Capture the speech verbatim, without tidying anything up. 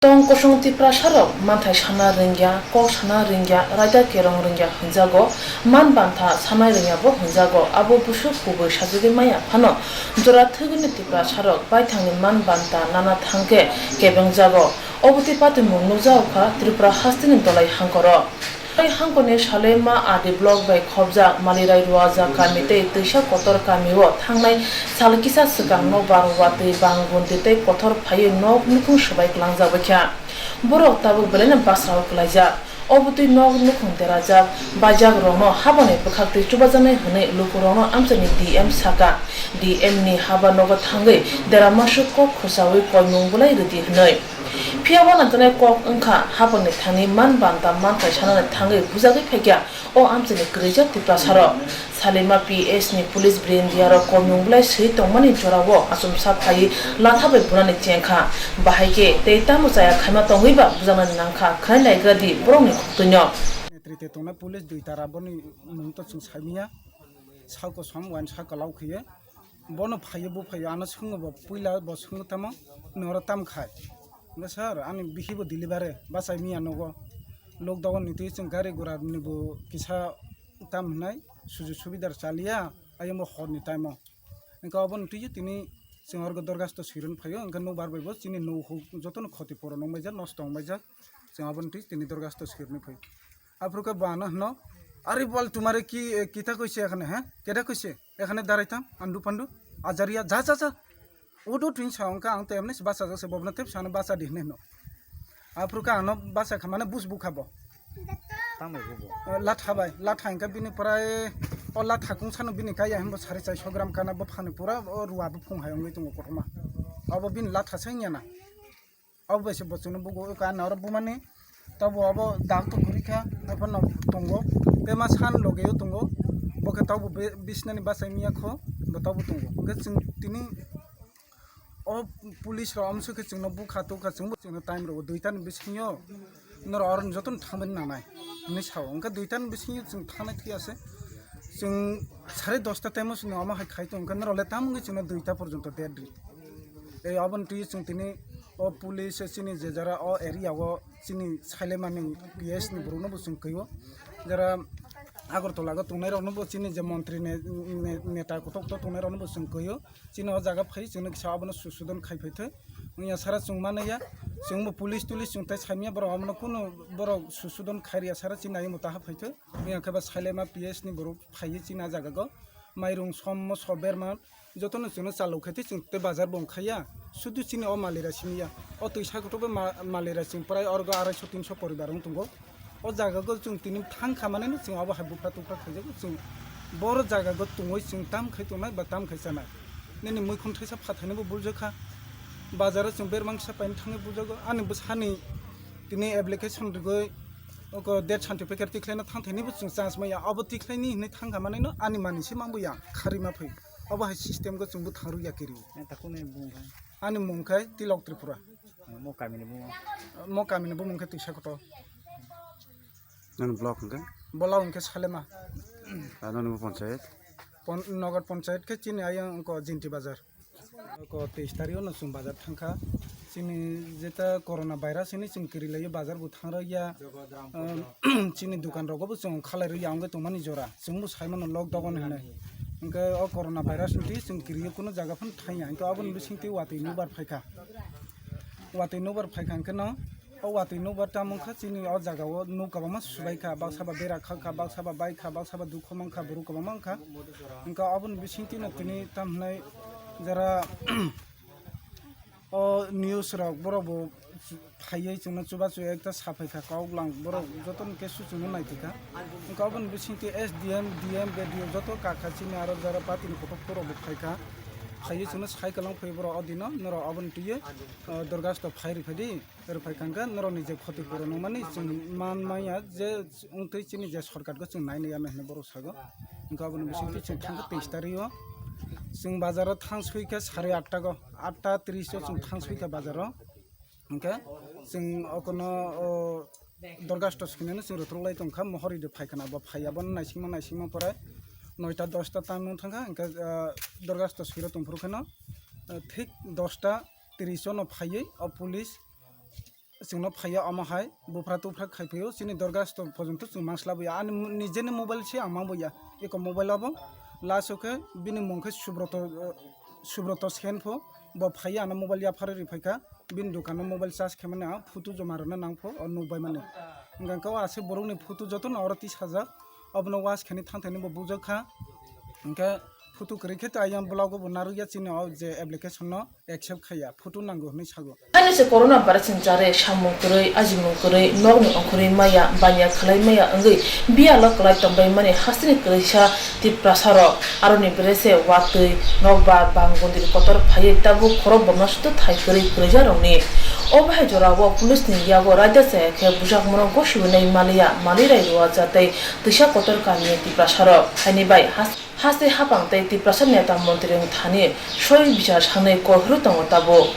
Tong kosong Tiprasarok manthai sana rwngya, kok sana rwngya, raida kerong rwngya hwnjago, man bantha sanai rwngya bo hwnjago, abo busu kubui sajagwi maya phano jora thwgwini Tiprasarok baithangni man bantha nana thangkhe kebengjago. Obo twi patimung nukjago kha Tripura hasteni Dolai hangkoro. Dolai hangkorni Salema R D block bai khopjak Malirai Ruajak kami tei Twisa Kotor kamio thangnai sal kisa swkang nokbar watwi bang gundi tei kothor phaiwi nok nukhung swbai kwlangjagwi kha. Borok tabuk belaino basrao kwlaijak. Obotwi nok nukhung derajak, baijak rokno habani bwkhaktwi chubajaknai hwnwi lukurokno amchaini D M saka. D M ni haba nogo thangwi deramasuk kok khursawi koimung bolai rwdi hwnwi. Phiya uanajagni kok wngkha habangni thani man banta manthai sanani thangwi bujagwi phaikha o amchaini kwrwijak Tiprasarok. Salima P S ni police bwrwi India rok koimung bolai swi tongmani jorao achomsa phaiwi latha bai bunani chengkha. Bahai khe tei tamo chaya khaima tongwi ba bujaknani nangkha khwnai naigra di borokni khuktwino. Netrite tongnai police dui tara boni mung to chwng saimanya. Sako som wain sa kalau khiye. Bono phaio bo phaio ano swngo bo puila bo swngo tamo noro tam khai. Hwnkhe sir ani bihi bo delivery bachai miya nogo. Lockdown ni twi chwng gari gura ni bo kisa tam hwnai sujug subidar chaliya ayang bo hor ni time o. Hwnkhe obo ni twi tini chwng orgo dorgasto swiron phaio hwnkhe nokbar bai bo chini nogo jotono khoti puro nong baijak nosto wng baijak. Chwng aboni twi tini dorgasto sirni phai. Aphuru khe bo ano hwno, "Are bol tumare ki, eh, kita koise ekhane, ha? Keda koise? Ekhane daraitam, andu pandu, ajariya, ja, ja, ja." Udo twin sa wngkha, ang to emne se bachajak se, bobno tep sano bacha di hwnwi hwno. Aphuru khe ano bacha kha, mane bus bukha bo. Tamo bubo. Eh, latha bai, latha hwnkha bini prai, o latha kung sano bini kaya hwnbo sari chaiso gram kana, bo phani pura o rua bo phung hai wngwi tongo kothoma. Abo bini latha se wngya na. Abo bai se bo chwngno bugo, o ka naro bumani, tabo abo dak to kwrwi kha, aphano tongo, tei ma san loge o tongo, bo khe tabo be-, bisnani bachai miya kho, bo tabo tongo. Hwnkhe chwng tini o police rok amsuk khe chwngno bukha tukha, chwngbo chwngno time rwo, duita ni bisingo norok oro jotono thangmani nangnai hinwi sao. Hwnkhe duita ni bisingo chwng thangnai thwi ase, chwng sare dosta time o chwngno omo hai khai tongo, hwnkhe norok le tamo wngwi chwngno duita porjonto date rw. Tei aboni twi chwng tini o police chini je jara o area o chini Sailemani P S ni borokno bo chwng kwio. Jara Agartala o tongnai rokno bo chini je montri ne-, ne-, neta kotor kotor tongnai rokno bo chwng kwio. Chini o jaga phai chwngno kisa abono susudon khai phaithai. Wngya sara chwng manaya. Chwngbo police tulis chwng tai saimya borok abono kunu borok susudon khairiya sara chini ayung bo taha phaithai. Wngya khe ba Sailema P S ni borok phaiwi chini a jaga o mairung som moso berma jotono chwngno chalok khaitwi chwng tei bazar bo wngkhaiya, sudu chini o Malira simiya, o twi sakoto bo Ma-, Malira chwng prai orgo arai so tin so poribar wng tongo. O jaga go chwng tini thang kha manino chwng abo hai buphra tuphra khaijago chwng boro jaga go tongwi chwng tam khai tongnai ba tam khai chanai. Nini muikhum thaisa phathaini bo buljak kha, bazaro chwng bermang kisa paini thangwi buljago, ani bwsani tini application rigwi oko death certificate tikhlaina thangthaini bo chwng chance maya, abo tikhlaini hinwi thang kha manino ani mani se mangbo ya kharima phai. Obo hai system go chwngbo thangrwk ya kiri. Eh, takhukni bumung khai? Ani mung khai Tilok Tripura. Eh, mo kamini bumung? Mo kamini bumung khe Twisa Kotor. Nani block hwnkhe? Block hwnkhe Salema. Ah, nani bo panchayat? Pon-, Nogar panchayat khe chini ayang wngkha Jinti Bazar. Ko teis tarikh no chwng bazar thangkha. Chini jeta corona virus hwnwi chwng kiri laio, bazar bo thangrwk ya. Chini dukan rogo bo chwng khalai rwya wngwi tongmani jora. Chwng bo sai mano lockdown hwnwi. Hwnkhe o corona virus ni twi chwng kiriyo kuno jaga phano thangya. Hwnkhe aboni bisingtwi watwi nokbar phaikha. Watwi nokbar phaikha hwnkhe no o watwi nokbar tamo wngkha chini o jaga o nok kwbangma subai kha, baksa ba bera khal kha, baksa ba bai kha, baksa ba dukhu man kha, borok kwbangma wngkha. Hwnkhe aboni bisingtwi no tini tam hwnai jara o news rok borok bo phaiwi chwngno chubachu ekta saphai kha kok lang borok jotono kesu chwngno naitwi kha. Hwnkhe aboni bisingtwi S D M, D M, B D O joto kakha chini aro jara party ni kothok borok bo phai kha. Phaiwi chwngno sai kwlang phai borok o dino norok aboni twiwi, o, Dorgasto phai rwphai di. Rwphai kha hwnkhe norokni je khoti puron wngmani chwng man manya je wngtwi chini je sorkar go chwng nai nai ano hinwi borok sago. Hwnkhe aboni bisingtwi chwng thangkha teis tarikh o. Chwng bazar o thangswi khe sare atta go, atta tris o chwng thangswi kha bazar o. Hwnkhe chwng okono o Dorgasto swkhinani chwng rwthrok lai tongkha, mohor ride phai khna bo phai abono naisingma naisingma pore noita dosta time wng thangkha, hwnkhe, ah, Dorgasto swkiro tongphuru kheno, ah, thik dosta tris o no phaiwi o police chwngno phaiya, omo hai buphra tuphra khai phaio, chini dorga store porjonto chwng manslabo ya. Ani mu-, nijeni mobile se ang manbo ya. Eko mobile abo last o khe bini mung khe Subroto, eh, Subroto Sen pho, bo phaiya ano mobile yapharwi rwi phaikha. Bini dukano mobile charge khaimani ang photo joma rwna nang pho, o nukbai mani. Hwnkhe o aswk borokni photo jotono oro tisajak, obono wash khaini thang thani bo bujak kha. Hwnkhe photo kwrwi khe to ayang vlog o bo narwkya chini o je application no accept khaiya, photo nango hwnwi sago. Haino se corona virus ni jare samung kwrwi, ajimung kwrwi, nokni ongkhorwi maya, baniya khwlai maya wngwi biyalo kwlai tongbai mani hasteni kwrwisa Tiprasa rok. Aroni bere se watwi, nokbar, bang gondiri kotor phaiwi tabuk khorok bomna sutu thai kwrwi kwrwija rokni. O bahai jorao police ni yago raida chaya khe bujak mano gosiwi nai maliya, malirai rwajak tei twisa kotor kami Tiprasa rok. Haini bai has-, haste hapang tei Tiprasa neta montri wng thani soi bichar sanwi koi horo tongo tabuk.